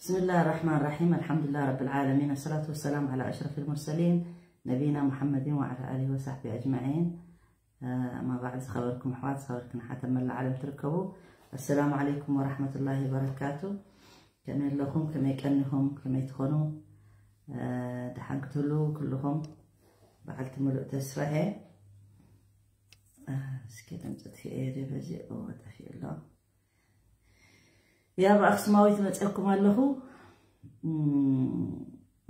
بسم الله الرحمن الرحيم. الحمد لله رب العالمين. الصلاة والسلام على أشرف المرسلين نبينا محمد وعلى آله وصحبه أجمعين. أما بعد، ዝኸበርኩም ኣሕዋት፣ ዝኸበርክን ኣሓት ኣብ መላእ ዓለም ትርከቡ፣ السلام عليكم ورحمة الله وبركاته. ከመይ ኣለኹም? ከመይ ቀኒኹም? ከመይ ትኾኑ? ደሓን ክትህሉ ኩልኹም በዓልቲ ምሉእ ተስፋ እየ። እስኪ ድምፂ ጥፊኤ ደ በዚ ጠፊኡ ኣሎ። ያ ብኣክስማዊት መፅእኩም ኣለኹ።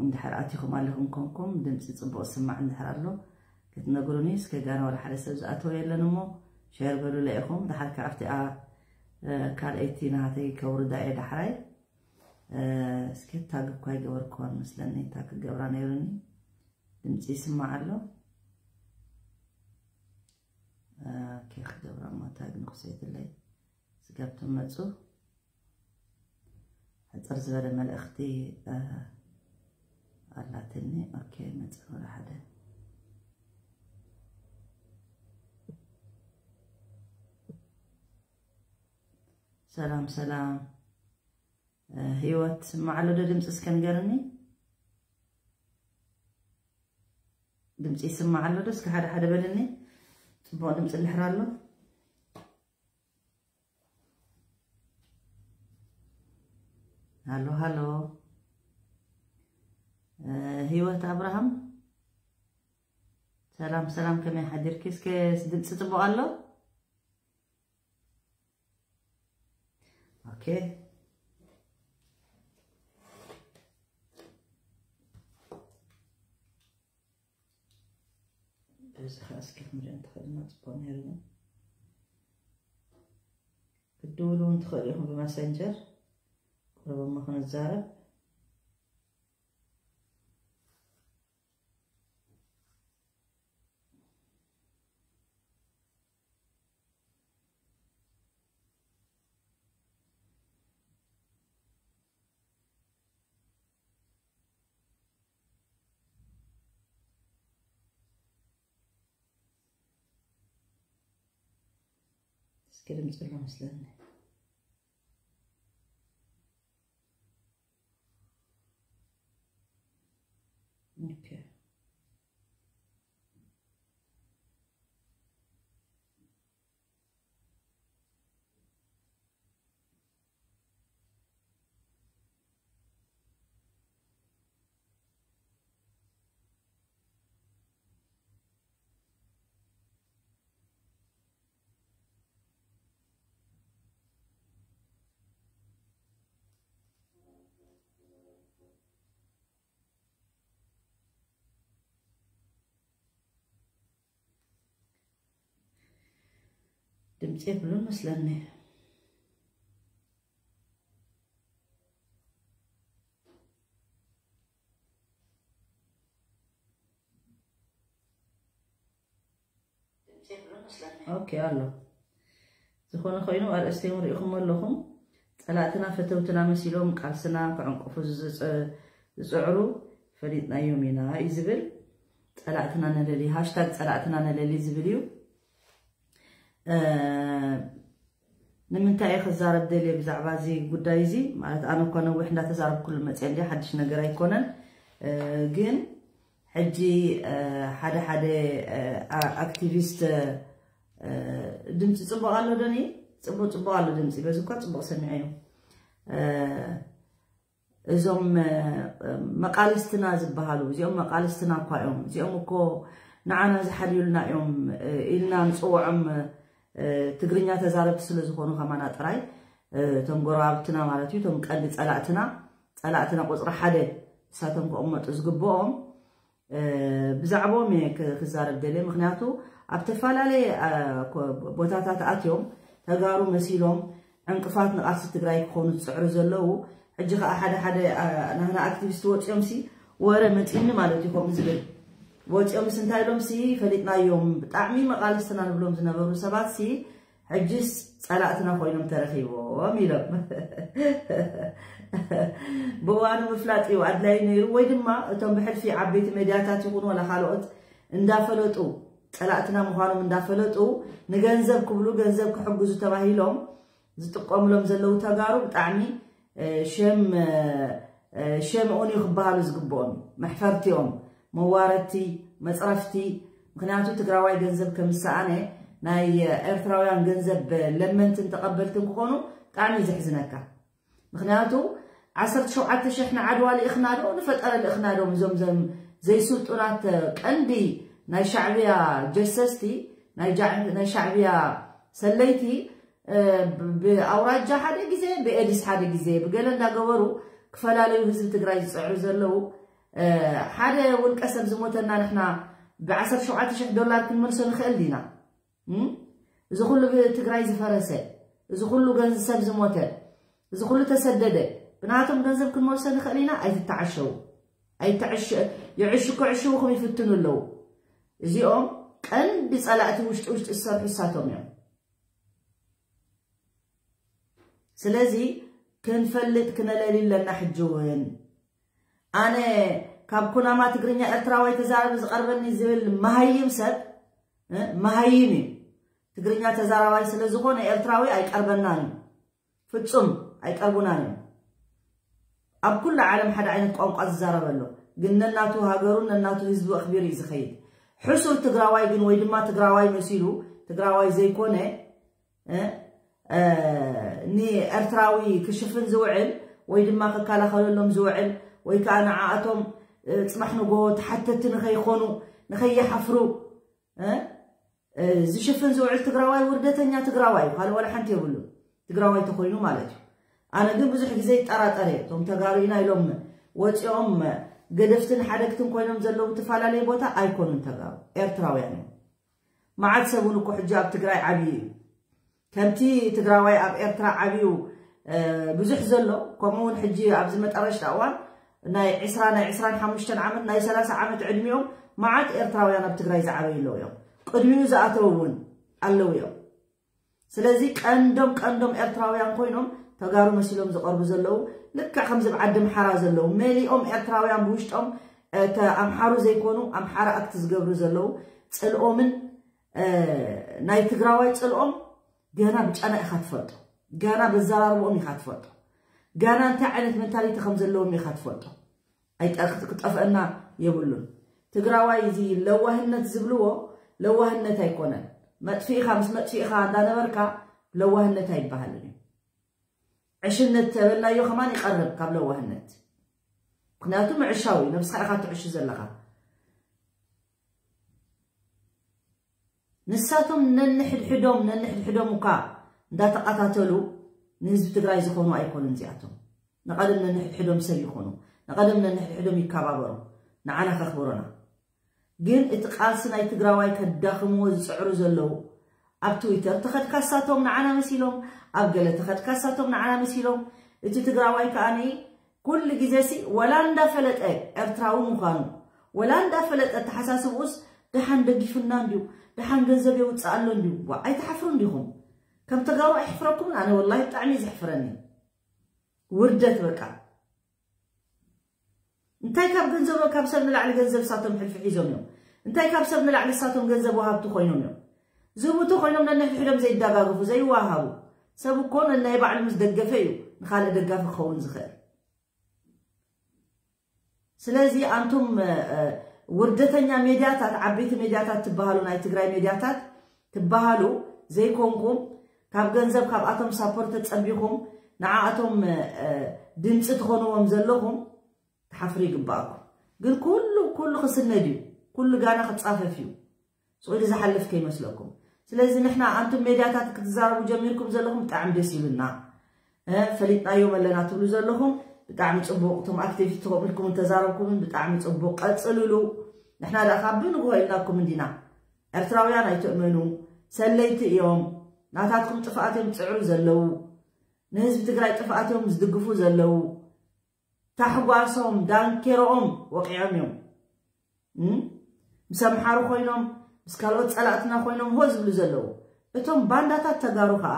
እንድሕር ኣቲኹም ኣለኹም ኮንኩም ድምፂ ፅቡቕ ስማዕ እንድሕር ኣሎ ክትነግሩኒ እስከ። ጋና ወላ ሓደ ሰብ ዝኣተወ የለን እሞ ሸር በሉላ ኢኹም። ድሓር ከዓ ኣብቲኣ ካልኣይቲ ናሃተይ ከውርዳ እየ ዳሕራይ። እስከ ታግ እኳ ይገበርክዋን መስለኒ፣ ታግ ክገብራ ነይሩኒ። ድምፂ ይስማዕ ኣሎ። ክገብራ እሞ ታግ ንክሰይትለይ ስጋብ ትመፁ ሕፅር ዝበለ መልእኽቲ ኣላትኒ። ኦኬ፣ መፅእ ወደ ሓደ። ሰላም ሰላም። ህይወት ስማዕ ኣሎ ዶ ድምፂ? እስከ ንገርኒ። ድምፂ ይስማዕ ኣሎ ዶ? እስከ ሓደ ሓደ በልኒ። ፅቡቕ ድምፂ እንድሕር ኣሎ። ሃሎ ሃሎ። ህይወት ኣብርሃም ሰላም ሰላም፣ ከመይ ሓዲርኪ? እስከ ድምፂ ፅቡቕ ኣሎ? ኦኬ። በዚ ከዓ እስኪ ክንሪኦ እንተኽእልና ፅቡቕ ነይሩ። ክትድውሉ እውን ትኽእሉ ኢኹም ብመሰንጀር። ቅረቡ እሞ ክንዛረብ። እስኪ ድምፂ ኣሎ መስለኒ። ኦኬ። ድምፂ የብሉን መስለኒ። ኦኬ ኣሎ። ዝኾነ ኮይኑ ኣርእስቲ እውን ርኢኹም ኣለኹም። ጸላእትና ፈተውትና መሲሎም ቃልስና ክዕንቅፉ ዝጽ- ዝጽዕሩ ፈሊጥናዮም ኢና እዩ ዝብል። ጸላእትና ነለሊ፣ ሃሽታግ ጸላእትና ነለሊ ዝብል እዩ። ንምንታይ እየ ክዛረብ ደልየ ብዛዕባ እዚ ጉዳይ እዚ? ማለት ኣነ እኳ ነዊሕ እንዳተዛረብኩሉ መፅየ እንዲ ሓድሽ ነገር ኣይኮነን። ግን ሕጂ ሓደ ሓደ ኣክቲቪስት ድምፂ ፅቡቅ ኣሎ ዶኒ? ፅቡቅ ፅቡቅ ኣሎ ድምፂ፣ በዚ እኳ ፅቡቅ ሰሚዐ እዩ። እዞም መቃልስትና ዝበሃሉ እዚኦም መቃልስትና እኳ እዮም። እዚኦም እኮ ንዓና ዝሓልዩልና እዮም ኢልና ንፅውዖም ትግርኛ ተዛረብቲ ስለ ዝኾኑ ከማና ጥራይ፣ እቶም ጎረባብትና ማለት እዩ፣ እቶም ቀንዲ ፀላእትና፣ ፀላእትና ቁፅሪ ሓደ እሳቶም ክቕመጡ ዝግብኦም። ብዛዕባኦም እየ ክዛረብ ደልየ። ምክንያቱ ኣብ ተፈላለየ ቦታታት ኣትዮም ተጋሩ መሲሎም ዕንቅፋት ንቃልሲ ትግራይ ክኾኑ ዝፅዕሩ ዘለዉ፣ ሕጂ ከዓ ሓደ ሓደ ናህና ኣክቲቪስት ወፂኦም ሲ ወረ መፂኒ ማለት እዩ ከምኡ ዝብል። ወፂኦም ሲ እንታይ ኢሎም ሲ ፈሊጥናዮም፣ ብጣዕሚ መቃልስትና ንብሎም ዝነበሩ ሰባት ሲ ሕጅስ ፀላእትና ኮይኖም ተረኪቦም ኢሎም። ብእዋኑ ምፍላጥ እዩ ኣድላይ ነይሩ፣ ወይ ድማ እቶም ብሕልፊ ዓበይቲ ሜድያታት ይኹኑ ወላ ካልኦት እንዳፈለጡ፣ ፀላእትና ምዃኖም እንዳፈለጡ ንገንዘብ ክብሉ፣ ገንዘብ ክሕግዙ ተባሂሎም ዝጥቀሙሎም ዘለዉ ተጋሩ ብጣዕሚ ሸም ሸም ኦን እዩ ክበሃሉ ዝግብኦም፣ መሕፈርቲኦም፣ መዋረድቲ፣ መፅረፍቲ። ምክንያቱ ትግራዋይ ገንዘብ ከም ዝሰኣነ፣ ናይ ኤርትራውያን ገንዘብ ለመንትን ተቐበልትን ክኾኑ ብጣዕሚ እዩ ዘሕዝነካ። ምክንያቱ ዓሰርተ ሸውዓተ ሽሕ ንዓድዋ ልእኽናዶ ንፈጠረ ልእኽናዶ እዞም ዘም ዘይስልጡናት ቀንዲ ናይ ሻዕብያ ጀሰስቲ፣ ናይ ጃዕ- ናይ ሻዕብያ ሰለይቲ፣ እ፣ ብ- ብኣውራጃ ሓደ ግዜ፣ ብኤድስ ሓደ ግዜ፣ ብገለ እንዳገበሩ ክፈላለዩ ህዝቢ ትግራይ ዝፅዕሩ ዘለዉ፣ እ፣ ሓደ ውልቀ ሰብ ዝሞተና ንሕና ብ ዓሰርተ ሸውዓተ ሽሕ ዶላር ክንመልሶ ንኽእል ዲና? እም? እዚ ኩሉ ብ- ትግራይ ዝፈረሰ፣ እዚ ኩሉ ገንዘብ ዝሞተ፣ እዚ ኩሉ ተሰደደ፣ ብናቶም ገንዘብ ክንመልሶ ንኽእል ኢና? ኣይትተዓሸው። ኣይተዕሽ ይዕሹ ክዕሽውኹም ይፍትኑ ኣለዉ። እዚኦም ቀንዲ ጸላእቲ ውሽጢ ውሽጢ ዝሰርሑ እሳቶም እዮም። ስለዚ ክንፈልጥ ክነለሊ ኣለና። ሕጂ እውን ኣነ ካብ ኩናማ ትግርኛ ኤርትራዋይ ተዛረቢ ዝቐርበኒ ዝብል መሃይም ሰብ፣ እ፣ መሃይም እዩ። ትግርኛ ተዛራባይ ስለ ዝኾነ ኤርትራዊ ኣይቀርበናን እዩ። ፍጹም ኣይቀርቡናን እዮም። ኣብ ኩሉ ዓለም ሓደ ዓይነት ቋንቋ ዝዛረብ ኣሎ፣ ግን ነናቱ ሃገሩን ነናቱ ህዝቡ ኣኽቢሩ እዩ ዝኸይድ። ሕሱር ትግራዋይ ግን ወይ ድማ ትግራዋይ መሲሉ ትግራዋይ ዘይኮነ፣ እ፣ እ፣ ንኤርትራዊ ክሽፍን ዝውዕል ወይ ድማ ክከላኸለሎም ዝውዕል ወይ ከዓ ንዓኣቶም፣ እ፣ ጽባሕ ንጎ ተሓተቲ ንኸይኾኑ፣ ንኸይሓፍሩ፣ እ፣ እ፣ ዝሽፍን ዝውዕል ትግራዋይ ውርደተኛ ትግራዋይ እዩ። ካልእ ዋላ ሓንቲ የብሉን። ትግራዋይ ተኾይኑ ማለት እዩ። ኣነ ግን ብዙሕ ግዜ ይጠራጠር እየ። እቶም ተጋሩ ኢና ኢሎም ወፂኦም ገደፍትን ሓደግትን ኮይኖም ዘለዉ ዝተፈላለየ ቦታ ኣይኮኑን። ተጋሩ ኤርትራውያን እዮም። መዓት ሰብ እውን እኮ ሕጂ ኣብ ትግራይ ዓብዩ እዩ። ከምቲ ትግራዋይ ኣብ ኤርትራ ዓብዩ፣ እ፣ ብዙሕ ዘሎ፣ ከምኡ እውን ሕጂ ኣብዚ መጠረሽታ እዋን ናይ ዕስራ፣ ናይ ዕስራን ሓሙሽተን ዓመት፣ ናይ ሰላሳ ዓመት ዕድሚኦም መዓት ኤርትራውያን ኣብ ትግራይ ዝዓበዩ ኣለዉ እዮም። ቅድሚኡ ዝኣተዉ እውን ኣለዉ እዮም። ስለዚ ቀንዶም ቀንዶም ኤርትራውያን ኮይኖም ተጋሩ መሲሎም ዝቐርቡ ዘለዉ፣ ልክዕ ከምዚ ኣብ ዓዲ ኣምሓራ ዘለዉ መሊኦም ኤርትራውያን ብውሽጦም፣ እ፣ ተ- ኣምሓሩ ዘይኮኑ ኣምሓራ ኣክት ዝገብሩ ዘለዉ፣ ጽልኦምን፣ እ፣ ናይ ትግራዋይ ጽልኦም ገና ብጨና ኢኻ ትፈልጦ። ገና በዘራርብኦም ኢኻ ትፈልጦ። ገና እንታይ ዓይነት መንታሊቲ ከም ዘለዎም ኢኻ ትፈልጦ። ኣይጠ- ክጠፍአና የብሉን። ትግራዋይ እዚ ለዋህነት ዝብልዎ ለዋህነት ኣይኮነን። መጥፊእኻ ምስ መጥፊእኻ እንዳነበርካ ለዋህነት ኣይበሃልን እዩ። ዕሽነት ተበልናዮ ከማን ይቐርብ ካብ ለዋህነት። ምክንያቱ ምዕሻው እዩ፣ ነብስኻ ኢኻ ትዕሹ ዘለኻ። ንሳቶም ነንሕድሕዶም፣ ነንሕድሕዶም እኳ እንዳተቐታተሉ ንህዝቢ ትግራይ ዝኾኑ ኣይኮኑን እዚኣቶም። ንቐደም ነንሕድሕዶም ሰብ ይኾኑ፣ ንቐደም ነንሕድሕዶም ይከባበሩ፣ ንዓና ከኽብሩና። ግን እቲ ቃልሲ ናይ ትግራዋይ ከዳኽምዎ ዝጽዕሩ ዘለዉ፣ ኣብ ትዊተር ተኸድካ እሳቶም ንዓና መሲሎም፣ ኣብ ገለ ተኸድካ እሳቶም ንዓና መሲሎም፣ እቲ ትግራዋይ ከኣ ኩሉ ግዜ ሲ ወላ እንዳፈለጠ ኤርትራዊ ምዃኑ፣ ወላ እንዳፈለጠ ኣተሓሳስብኡስ ደሓን ደጊፉና እንድዩ፣ ደሓን ገንዘብ የውፅእ ኣሎ እንድዩ። ዋ፣ ኣይትሓፍሩን ዲኹም? ከም ተጋሩ ኣይሕፍረኩምን? ኣነ ወላሂ ብጣዕሚ እዩ ዘሕፍረኒ። ውርደት በቃ። እንታይ ካብ ገንዘብ፣ ካብ ሰብ ንላዕሊ ገንዘብ እሳቶም ሕልፊ ሒዞም እዮም? እንታይ ካብ ሰብ ንላዕሊ እሳቶም ገንዘብ ወሃብቲ ኮይኖም እዮም? ዝህቡ ተኮይኖም ነንሕድሕዶም ዘይደጋገፉ፣ ዘይወሃሃቡ። ሰብ እኮ ነናይ ባዕሉ ምስ ደገፈ እዩ ንኻልእ ደጋፊ ክኸውን ዝኽእል። ስለዚ ኣንቱም፣ እ፣ እ፣ ውርደተኛ ሜድያታት፣ ዓበይቲ ሜድያታት ትበሃሉ፣ ናይ ትግራይ ሜድያታት ትበሃሉ ዘይኮንኩም፣ ካብ ገንዘብ ካብኣቶም ሳፖርት ተጸቢኹም ንዓኣቶም፣ እ፣ እ፣ ድምፂ ትኾንዎም ዘለኹም ትሓፍሩ ይግባኣኩም። ግን ኩሉ፣ ኩሉ ክስነድ እዩ። ኩሉ ጋና ክጻፈፍ እዩ። ስቕ ኢሉ ዝሓልፍ ከይመስለኩም። ስለዚ ንሕና ኣንቱም ሜድያታት ክትዛረቡ ጀሚርኩም ዘለኹም ብጣዕሚ ደስ ይብልና። እ፣ ፈሊጥናዮም ኣለና ትብሉ ዘለኹም ብጣዕሚ ጽቡቕ። እቶም ኣክቲቪስት ከምኡ ኢልኩም እንተዛረብኩምን ብጣዕሚ ጽቡቕ። ቀጽልሉ። ንሕና ደኣ ካብ ብንግሆ ኢልናኩም እንዲና። ኤርትራውያን ኣይትእመኑ። ሰለይቲ እዮም። ናታትኩም ጥፍኣት እዮም ዝጽዕሩ ዘለዉ። ንህዝቢ ትግራይ ጥፍኣት እዮም ዝድግፉ ዘለዉ። ታሕጓሶም ዳንኬሮኦም ወቂዖም እዮም። እም? ምስ ኣምሓሩ ኮይኖም፣ ምስ ካልኦት ጸላእትና ኮይኖም ሆ ዝብሉ ዘለዉ። እቶም ባንዳታት ተጋሩ ከኣ፣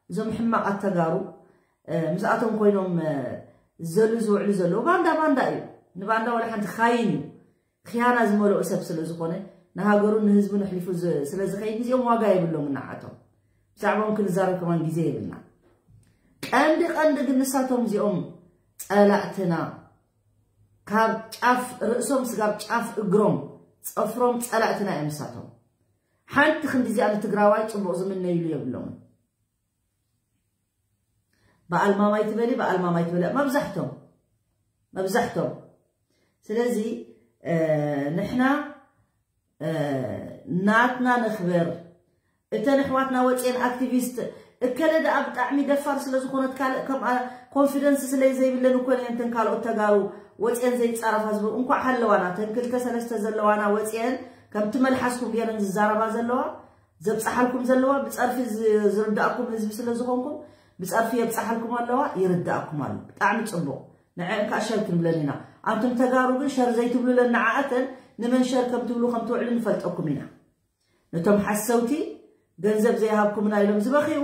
እዞም ሕማቓት ተጋሩ፣ እ፣ ምስኣቶም ኮይኖም፣ እ፣ ዘሉ ዝውዕሉ ዘለዉ። ባንዳ ባንዳ እዩ። ንባንዳ ወላ ሓንቲ ካይን እዩ። ኽያና ዝመልኦ ሰብ ስለ ዝኾነ፣ ንሃገሩን ንህዝቡን ኣሕሊፉ ዝ-፣ ስለ ዝኸይድ፣ እዚኦም ዋጋ የብሎምን ንዓቶም። ብዛዕባኦም ክንዛረብ ከማን ግዜ የብልና። ቀንዲ ቀንዲ ግን ንሳቶም እዚኦም ጸላእትና ካብ ጫፍ ርእሶም ስጋብ ጫፍ እግሮም ጸፍሮም ጸላእትና እዮም ንሳቶም። ሓንቲ ክንዲ እዚኣ ንትግራዋይ ጽቡቕ ዝምነይሉ የብሎምን። በኣልማማይ ትበሊ በኣልማማይ ትበሊ መብዛሕቶም መብዛሕቶም። ስለዚ ንሕና ናትና ንኽበር። እተን ኣሕዋትና ወፅየን ኣክቲቪስት እከለ ደኣ ብጣዕሚ ደፋር ስለ ዝኾነት ካልእ ከምኣ ኮንፊደንስ ስለ ዘይብለን እኮ እየን እተን ካልኦት ተጋሩ ወፅየን ዘይፃረፋ ዝበ እንኳዕ ሃለዋና እተን ክልተ ሰለስተ ዘለዋና ወፅየን ከምቲ መልሓስኩም ገይረን ዝዛረባ ዘለዋ ዘብፅሓልኩም ዘለዋ ብፀርፊ ዝርዳእኩም ህዝቢ ስለ ዝኾንኩም ብፀርፊ የብፅሓልኩም ኣለዋ ይርዳእኩም ኣሎ። ብጣዕሚ ፅቡቕ። ንዐን ከዓ ሸር ክንብለን ኢና። ኣንቱም ተጋሩ ግን ሸር ዘይትብሉለን ንዓኣተን ንመን ሸር ከም ትብሉ ከም ትውዕሉ ንፈልጠኩም ኢና። ነቶም ሓሰውቲ ገንዘብ ዘይሃብኩምና ኢሎም ዝበኽዩ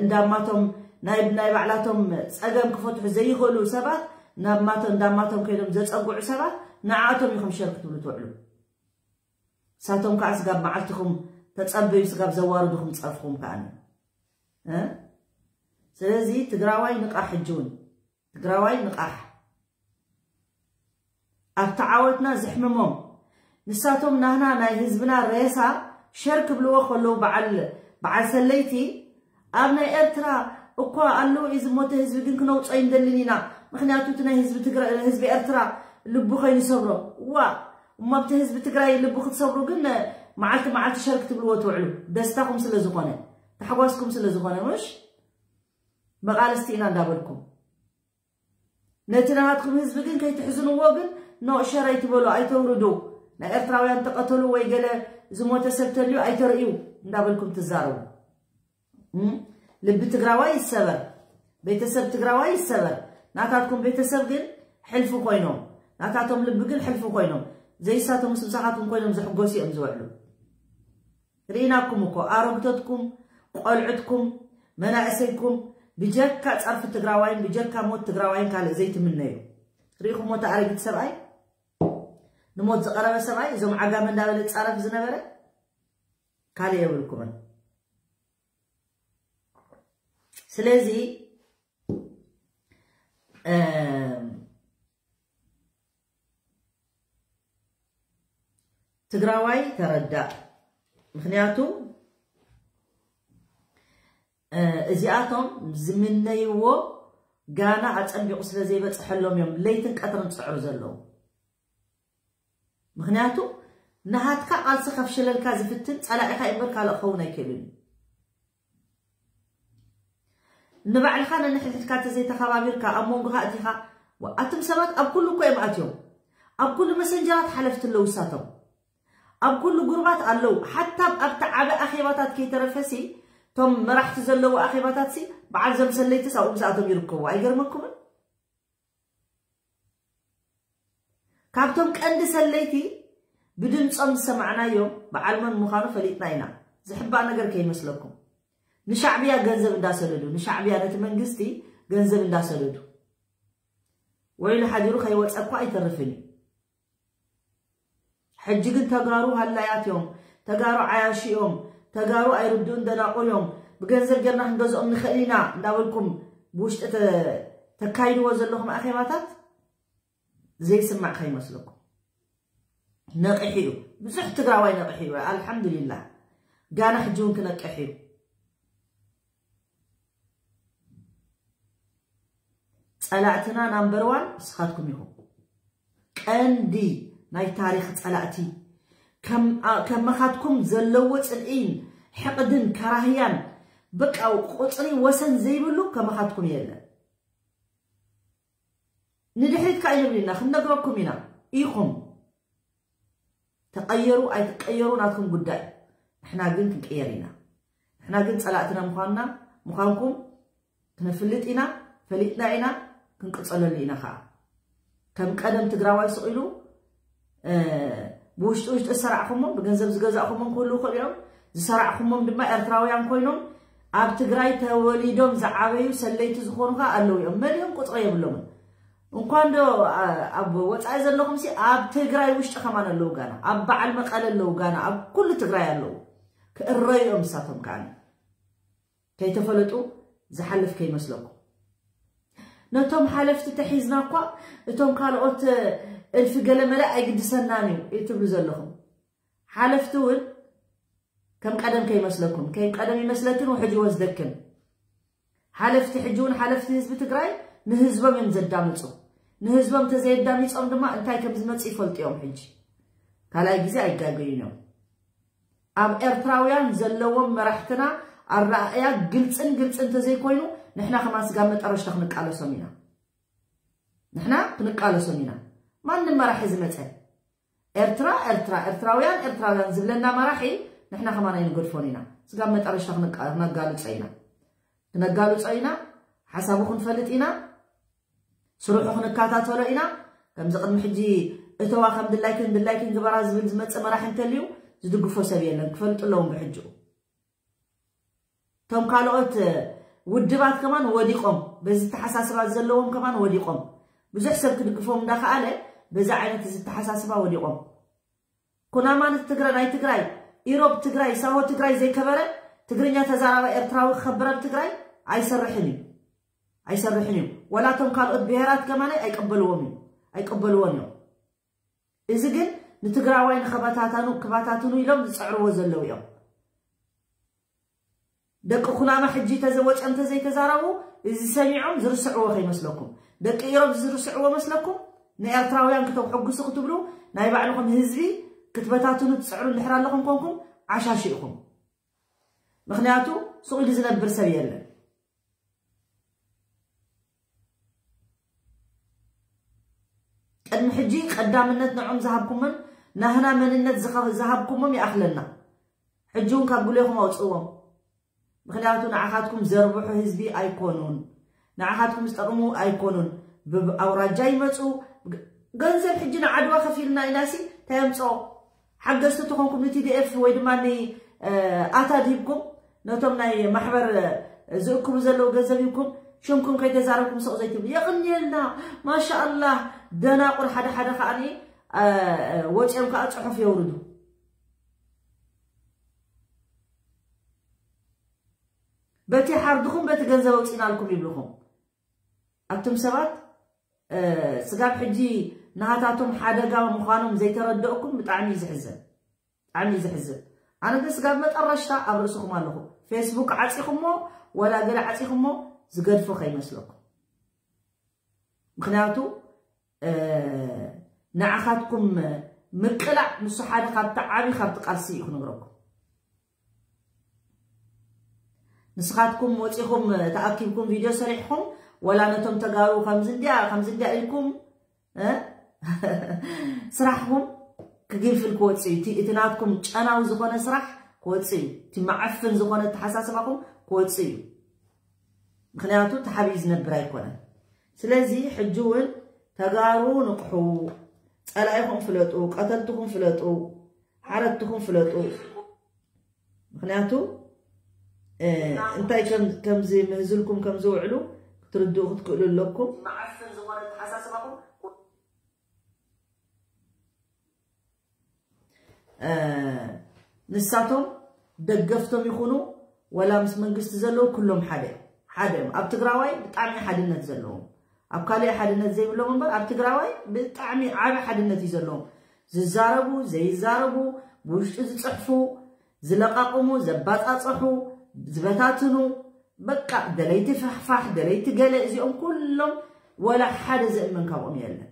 እንዳማቶም ናይ ናይ ባዕላቶም ፀገም ክፈትሑ ዘይኽእሉ ሰባት ናብማቶም እንዳማቶም ከይዶም ዘፀጉዑ ሰባት ንዓኣቶም ኢኹም ሸር ክትብሉ ትውዕሉ። ሳቶም ከዓ ስጋብ መዓልትኹም ተፀበዩ ስጋብ ዘዋርድኹም ፀርፍኹም ከዓ ስለዚ ትግራዋይ ንቃሕ ሕጂ እውን ትግራዋይ ንቃሕ ኣብቲ ዓወትና ዘሕምሞም ንሳቶም ናህና ናይ ህዝብና ሬሳ ሸር ክብልዎ ከለዉ በዓል በዓል ሰለይቲ ኣብ ናይ ኤርትራ እኳ ኣለዉ እዩ ዝሞተ ህዝቢ ግን ክነውፅኦ ይንደልን ኢና ምክንያቱ እቲ ናይ ህዝቢ ትግራይ ህዝቢ ኤርትራ ልቡ ከይንሰብሮ ዋ እሞ ኣብቲ ህዝቢ ትግራይ ልቡ ክትሰብሩ ግን መዓልቲ መዓልቲ ሸር ክትብልዎ ትውዕሉ ደስታኹም ስለ ዝኾነ ታሕጓስኩም ስለ ዝኾነ ምሽ መቃልስቲ ኢና እንዳበልኩም ነቲ ናሃትኩም ህዝቢ ግን ከይትሕዝንዎ ግን ኖ ሸር ኣይትበሉ ኣይተውርዱ ናይ ኤርትራውያን ተቐተሉ ወይ ገለ ዝሞተ ሰብ ተልዩ ኣይተርእዩ እንዳበልኩም ትዛረቡ ልቢ ትግራዋይ ይሰበር ቤተሰብ ትግራዋይ ይሰበር ናታትኩም ቤተሰብ ግን ሕልፊ ኮይኖም ናታቶም ልቢ ግን ሕልፊ ኮይኖም ዘይሳቶም ምስ ምሳኻትኩም ኮይኖም ዝሕጎሱ እዮም ዝውዕሉ ርኢናኩም እኮ ኣሮግቶትኩም ቆልዑትኩም መናእሰይኩም ብጀካ ጸርፊ ትግራዋይን ብጀካ ሞት ትግራዋይን ካልእ ዘይትምነዩ ርኢኹሞ እቲ ኣረጊት ሰብኣይ ንሞት ዝቐረበ ሰብኣይ እዞም ዓጋመ እንዳበለ ጻረፍ ዝነበረ ካልእ የብልኩምን ስለዚ ትግራዋይ ተረዳእ ምክንያቱ እዚኣቶም ዝምነይዎ ጋና ኣፀቢቑ ስለ ዘይበፅሐሎም እዮም ለይትን ቀትርን ፅዕሩ ዘለዉ ምክንያቱ ናሃትካ ቃልሲ ከፍሽለልካ ዝፍትን ፀላኢኻ እምበር ካልእ ክኸውን ኣይክእልን እዩ ንባዕልኻ ነንሕድሕድካ እንተዘይተኸባቢርካ ኣብ መንጎኻ እቲኻ ኣቱም ሰባት ኣብ ኩሉ እኮ እዮም ኣትዮም ኣብ ኩሉ መሰንጀራት ሓለፍቲ ኣለዉ እሳቶም ኣብ ኩሉ ጉርባት ኣለዉ ሓታ ኣብቲ ዓበ ኣኼባታት ከይተረፈሲ እቶም መራሕቲ ዘለዉ ኣኼባታትሲ በዓል ዘምሰለይትስ ኣብኡ ምስኣቶም ይርከቡ ኣይገርመኩምን ካብቶም ቀንዲ ሰለይቲ ብድምፆም ዝሰማዕናዮም በዓል መን ምዃኑ ፈሊጥና ኢና። ዝሕባእ ነገር ከይመስለኩም። ንሻዕብያ ገንዘብ እንዳሰደዱ፣ ንሻዕብያ ነቲ መንግስቲ ገንዘብ እንዳሰደዱ። ወይሉ ሓዲሩ ከይወፀ እኳ ኣይተርፍን እዩ። ሕጂ ግን ተጋሩ ሃላያት እዮም፣ ተጋሩ ዓያሹ እዮም፣ ተጋሩ ኣይርድኡን ደናቁር እዮም፣ ብገንዘብ ጌርና ክንገዝኦም ንኽእል ኢና እንዳበልኩም ብውሽጢ ተ- ተካይድዎ ዘለኹም ኣኼባታት ዘይስማዕ ከይመስለኩም። ነቂሑ እዩ። ብዙሕ ትግራዋይ ነቂሑ እዩ። ኣልሓምዱሊላህ። ጋና ሕጂ እውን ክነቅሕ እዩ። ጸላእትና ናምበር ዋን ንስኻትኩም ኢኹም። ቀንዲ ናይ ታሪኽ ጸላእቲ ከም ኣ- ከመኻትኩም ዘለዎ ጽልኢን ሕቕድን ከራህያን በቃ ቁፅሪ ወሰን ዘይብሉ ከመኻትኩም የለን። ንድሕሪት ከኣ ይብል ኢና ክንነግረኩም ኢና ኢኹም ተቐየሩ ኣይትቀየሩ ናትኩም ጉዳይ ንሕና ግን ክንቅየር ኢና ንሕና ግን ጸላእትና ምዃንና ምዃንኩም ክነፍልጥ ኢና ፈሊጥና ኢና ክንቅጸለሉ ኢና ከኣ ከም ቀደም ትግራዋይ ስቕ ኢሉ ብውሽጢ ውሽጢ ዝሰራዕኹሞም ብገንዘብ ዝገዛእኹሞም ክህልዉ ይኽእሉ እዮም ዝሰራዕኹሞም ድማ ኤርትራውያን ኮይኖም ኣብ ትግራይ ተወሊዶም ዝዓበዩ ሰለይቲ ዝኾኑ ከዓ ኣለዉ እዮም መሊኦም ቁፅሪ የብሎምን እንኳን ዶ ኣብ ወፃኢ ዘለኹም ሲ ኣብ ትግራይ ውሽጢ ከማን ኣለዉ ጋና ኣብ በዓል መቀለ ኣለዉ ጋና ኣብ ኩሉ ትግራይ ኣለዉ ክእረዩ እዮም ንሳቶም ከዓ ከይተፈለጡ ዝሓልፍ ከይመስለኩም ነቶም ሓለፍቲ ተሒዝና እኳ እቶም ካልኦት እልፊ ገለመለ ኣይግድሰናን እዩ ትብሉ ዘለኹም። ሓለፍቲ እውን ከም ቀደም ከይመስለኩም፣ ከም ቀደም ይመስለክን ውሕጅ ይወስደክን። ሓለፍቲ ሕጂ እውን ሓለፍቲ ህዝቢ ትግራይ ንህዝቦም እዮም ዘዳምፁ። ንህዝቦም ተዘየዳሚፆም ድማ እንታይ ከም ዝመፅእ ይፈልጡ እዮም። ሕጂ ካልኣይ ግዜ ኣይጋገዩን እዮም። ኣብ ኤርትራውያን ዘለዎም መራሕትና ኣረኣእያ ግልፅን ግልፅን እንተዘይኮይኑ ንሕና ከማን ስጋብ መጠረሽታ ክንቃለሶም ኢና። ንሕና ክንቃለሶም ኢና። ማንም መራሒ ዝመፀ ኤርትራ ኤርትራ ኤርትራውያን ኤርትራውያን ዝብለና መራሒ ንሕና ከማን ኣይንገድፎን ኢና። ስጋብ መጠረሽታ ክንቃ- ክነጋልፆ ኢና። ክነጋልፆ ኢና። ሓሳቡ ክንፈልጥ ኢና። ስርሑ ክንከታተሎ ኢና። ከምዚ ቅድሚ ሕጂ እተዋ ከም ድላይክን ድላይክን ግበራ ዝብል ዝመፀ መራሒ እንተልዩ ዝድግፎ ሰብ የለን። ክፈልጡ ኣለዎም ብሕጅኡ። እቶም ካልኦት ውድባት ከማን ወዲቖም፣ በዚ ተሓሳስባ ዘለዎም ከማን ወዲቖም። ብዙሕ ሰብ ክድግፎም እንዳኸኣለ በዚ ዓይነት እዚ ተሓሳስባ ወዲቖም። ኩናማ ንትግረ ናይ ትግራይ ኢሮብ ትግራይ ሳሆ ትግራይ ዘይከበረ ትግርኛ ተዛራባ ኤርትራዊ ክኸብር ኣብ ትግራይ ኣይሰርሕን እዩ። ኣይሰርሕን እዩ። ወላ እቶም ካልኦት ብሄራት ከማን ኣይቀበልዎም እዩ። ኣይቀበልዎን እዮም። እዚ ግን ንትግራዋይ ንኸበታተኑ ክበታትኑ ኢሎም ዝፅዕርዎ ዘለዉ እዮም። ደቂ ኩናማ ሕጂ ተዘወፅኦም ተዘይተዛረቡ እዚ ሰሚዖም ዝርስዕዎ ከይመስለኩም። ደቂ ኢሮብ ዝርስዕዎ መስለኩም? ንኤርትራውያን ክተጉሕጉሱ ክትብሉ ናይ ባዕልኹም ህዝቢ ክትበታትኑ ትፅዕሩ እንድሕር ኣለኹም ኮንኩም ዓሻሽ ኢኹም። ምኽንያቱ ሱቕ ኢሉ ዝነብር ሰብ የለን። ቅድሚ ሕጂ ቀዳምነት ንዖም ዝሃብኩምን ናህና መንነት ዝኸ- ዝሃብኩሞም ይኣኽለና። ሕጂ እውን ካብ ጉሌኹም ኣውፅዎም። ምኽንያቱ ንዓኻትኩም ዘርብሑ ህዝቢ ኣይኮኑን። ንዓኻትኩም ዝጠቕሙ ኣይኮኑን። ብኣውራጃ ይመፁ። ገንዘብ ሕጂ ንዓድዋ ከፊልና ኢናሲ እንታይ ኣምፅኦ? ሓገዝቲ ተኾንኩም ንቲዲኤፍ ወይ ድማ ኣታድ ሂብኩም ነቶም ናይ ማሕበር ዝእክቡ ዘለዉ ገንዘብ ሂብኩም ሽምኩም ከይተዛረብኩም ስቕ ዘይትብሉ የቕንየልና። ማሻኣላህ። ደናቁር ሓደ ሓደ ከዓኒ ወፂኦም ከዓ ፅሑፍ የውርዱ። በቲ ሓርድኹም በቲ ገንዘብ ኣውፂናልኩም ይብልኹም። ኣቱም ሰባት ስጋብ ሕጂ ናሃታቶም ሓደጋ ምዃኖም ዘይተረደእኩም ብጣዕሚ እዩ ዝሕዝን። ብጣዕሚ እዩ ዝሕዝን። ኣነ ግን ስጋብ መጠረሽታ ኣብ ርእስኹም ኣለኹ። ፌስቡክ ዓፂኹሞ ወላ ገለ ዓፂኹሞ ዝገድፎ ከይመስለኩም። ምኽንያቱ ንዓኻትኩም ምቅላዕ ንሱ ሓደ ካብቲ ዓብዪ ካብቲ ቃልሲ እዩ ክነግረኩም። ንስኻትኩም ወፂኹም ተኣኪብኩም ቪድዮ ሰሪሕኹም ወላ ነቶም ተጋሩ ከምዚ እንዲያ ከምዚ እንዲያ ኢልኩም ስራሕኩም ክግንፍል ክወፅእ እዩ። እቲ ናትኩም ጨናዊ ዝኾነ ስራሕ ክወፅእ እዩ። እቲ መዓፍን ዝኾነ ኣተሓሳስባኹም ክወፅእ እዩ። ምኽንያቱ ተሓቢኡ ዝነብር ኣይኮነን። ስለዚ ሕጂ እውን ተጋሩ ንቕሑ፣ ፀላኢኹም ፍለጡ፣ ቀተልትኹም ፍለጡ፣ ሓረድትኹም ፍለጡ። ምኽንያቱ እንታይ ከምዚ ምህዝልኩም ከም ዝውዕሉ ክትርድኡ ክትክእሉ ኣለኩም። ንሳቶም ደገፍቶም ይኹኑ ወላ ምስ መንግስቲ ዘለዉ ኩሎም ሓደ ሓደ እዮም። ኣብ ትግራዋይ ብጣዕሚ ሓድነት ዘለዎም፣ ኣብ ካልእ ሓድነት ዘይብሎም እምበር ኣብ ትግራዋይ ብጣዕሚ ዓቢ ሓድነት እዩ ዘለዎም። ዝዛረቡ ዘይዛረቡ፣ ብውሽጡ ዝፅሕፉ፣ ዝለቃቕሙ፣ ዘባፃፀሑ፣ ዝበታትኑ፣ በቃ ደለይቲ ፋሕፋሕ ደለይቲ ገለ እዚኦም ኩሎም ወላ ሓደ ዘእመን ካብኦም የለን።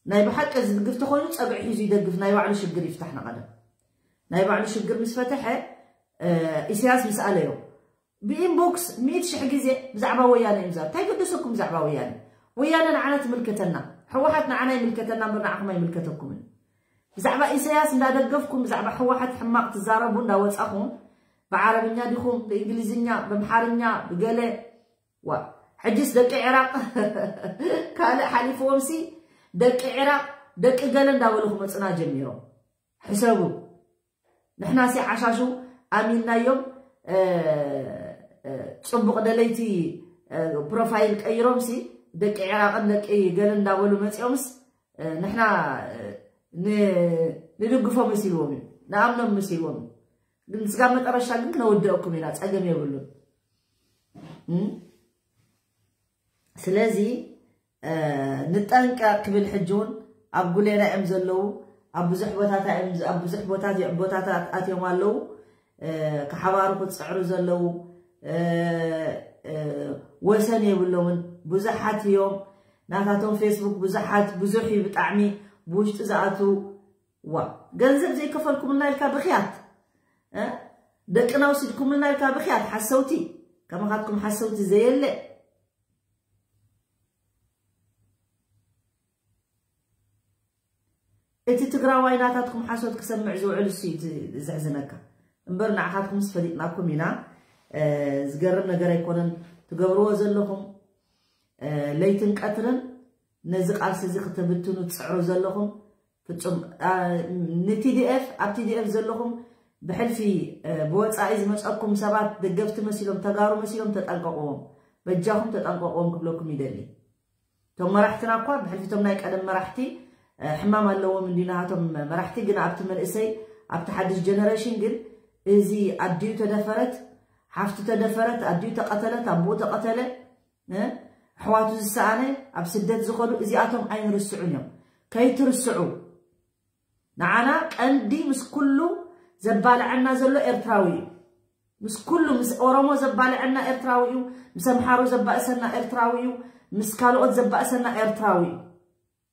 ናይ ብሓቂ ዝድግፍ ተኾይኑ ፀግዒ ሒዙ ይደግፍ፣ ናይ ባዕሉ ሽግር ይፍታሕ ንቐደም። ናይ ባዕሉ ሽግር ምስ ፈተሐ ኢሳያስ ምስ ኣለዮ ብኢንቦክስ ሚእቲ ሽሕ ግዜ ብዛዕባ ወያነ እዮም ዛር እንታይ ገደሰኩም ብዛዕባ ወያነ? ወያነ ንዓና ትምልከተና። ሕወሓት ንዓና ይምልከተና እምበር ንዓኹም ኣይምልከተኩምን። ብዛዕባ ኢሳያስ እንዳደገፍኩም ብዛዕባ ሕወሓት ሕማቕ ትዛረቡ እንዳወፃኹም ብዓረብኛ ዲኹም ብእንግሊዝኛ ብኣምሓርኛ ብገለ ዋ ሕጅስ ደቂ ዒራቕ ካልእ ሓሊፍዎም ሲ ደቂ ዒራቕ ደቂ ገለ እንዳበሉ ክመፁና ጀሚሮም። ሕሰቡ። ንሕና ሲ ዓሻሹ ኣሚንናዮም ፅቡቕ ደለይቲ ፕሮፋይል ቀይሮም ሲ ደቂ ዒራቕን ደቂ ገለ እንዳበሉ መፂኦምስ ንሕና ንድግፎ መሲልዎም እዩ ንኣምኖም መሲልዎም እዩ። ግን ስጋብ መጠረሻ ግን ክነውድአኩም ኢና ፀገም የብሉን። ስለዚ ንጠንቀቅ ክብል ሕጂ እውን ኣብ ጉሌና እዮም ዘለዉ። ኣብ ብዙሕ ቦታታት እዮም ኣብ ብዙሕ ቦታት ቦታታት ኣትዮም ኣለዉ። ክሓባሩ ክፅዕሩ ዘለዉ ወሰን የብሎምን። ብዙሓት እዮም ናታቶም ፌስቡክ፣ ብዙሓት ብዙሕ እዩ ብጣዕሚ ብውሽጢ ዝኣቱ። ዋ፣ ገንዘብ ዘይከፈልኩምልና ኢልካ ብክያት፣ ደቅና ውሲድኩምልና ኢልካ ብክያት ሓሰውቲ። ከማኻትኩም ሓሰውቲ ዘየለ። እቲ ትግራዋይ ናታትኩም ሓሶት ክሰምዕ ዝውዕል እሱ እዩ ዘሕዝነካ። እምበር ንዓኻትኩም ስፈሊጥናኩም ኢና። ዝገርም ነገር ኣይኮነን ትገብርዎ ዘለኹም። ለይትን ቀትርን ነዚ ቃልሲ እዚ ክትብትኑ ትፅዕሩ ዘለኹም ፍጹም። ን TDF ኣብ TDF ዘለኹም ብሕልፊ ብወፃኢ ዝመፀኩም ሰባት ደገፍቲ መሲሎም፣ ተጋሩ መሲሎም ተጠንቀቅዎም። በጃኹም ተጠንቀቅዎም ክብለኩም ይደሊ። እቶም መራሕትና እኳ ብሕልፊ እቶም ናይ ቀደም መራሕቲ ሕማም ኣለዎም እንዲ ናሃቶም መራሕቲ፣ ግን ኣብቲ መንእሰይ ኣብቲ ሓድሽ ጀነሬሽን ግን እዚ ኣዲኡ ተደፈረት፣ ሓፍቱ ተደፈረት፣ ኣዲኡ ተቐተለት፣ ኣቦኡ ተቐተለ፣ ኣሕዋቱ ዝሰኣነ፣ ኣብ ስደት ዝኸዱ እዚኣቶም ኣይንርስዑን እዮም። ከይትርስዑ። ንዓና ቀንዲ ምስ ኩሉ ዘባልዐና ዘሎ ኤርትራዊ እዩ። ምስ ኩሉ፣ ምስ ኦሮሞ ዘባልዐና ኤርትራዊ እዩ። ምስ ኣምሓሩ ዘባእሰና ኤርትራዊ እዩ። ምስ ካልኦት ዘባእሰና ኤርትራዊ እዩ።